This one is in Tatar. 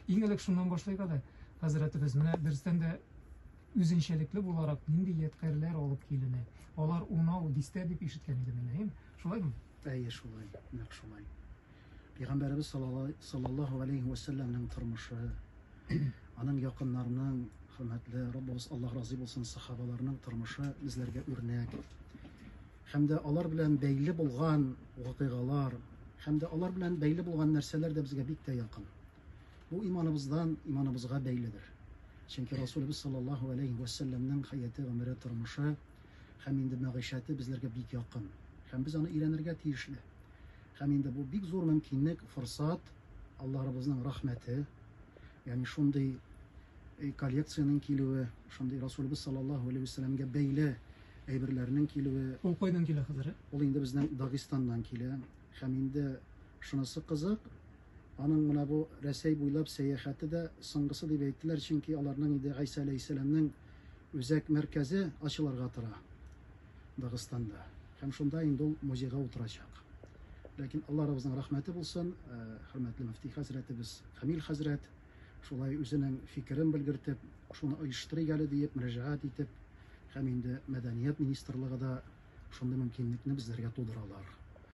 Иң элек шуннан башлыйк әле, хәзрәтебез. Менә дөрестән дә үзенчәлекле буларак нинди ядкарьләр алып киленә? Алар унау, дистә дип ишеткән идем мин, әйеме? Шулаймы? Әйе, шулай, нәкъ шулай. Пәйгамбәребез саллаллаһу алейһи вә сәлләмнең тормышы, аның якыннарының, хөрмәтле Раббыбыз Аллаһ разый булсын, сахабаларның тормышы безләргә үрнәк. Һәм дә алар белән бәйле булган вакыйгалар, һәм дә алар белән бәйле булган нәрсәләр дә безгә бик тә якын. Бу иманыбыздан, иманыбызга бәйледер. Чөнки Расулыбыз саллаллаһу алейһи вә сәлләмнең хәяте, гомере, тормышы һәм инде мәгыйшәте безләргә бик якын. Һәм без аны өйрәнергә тиешле. Һәм инде бу бик зур мөмкинлек, форсат, Аллаһыбызның рәхмәте, ягъни шундый э, коллекциянең килүе, шундый Расулыбыз саллаллаһу алейһи вәсәлләмгә бәйле әйберләрнең килүе. Ул кайдан килә хәзер? Ул инде безнең Дагыстаннан килә. Һәм инде шунысы кызык, аның менә бу Рәсәй буйлап сәяхәте дә соңгысы дип әйттеләр, чөнки аларның инде Гайсә алейһиссәламнең үзәк мәркәзе ачылырга тора. Дагыстанда. Һәм шунда инде ул музейга утырачак. Ләкин Алла Раббыбызның рәхмәте булсын, э, хөрмәтле мөфти хәзрәтебез Камил хәзрәт шулай үзенең фикерен белгертеп, шуны оештырыйк әле диеп, мөрәҗәгать итеп, һәм инде мәдәният министрлыгы да шундый мөмкинлекне безләргә тудыралар.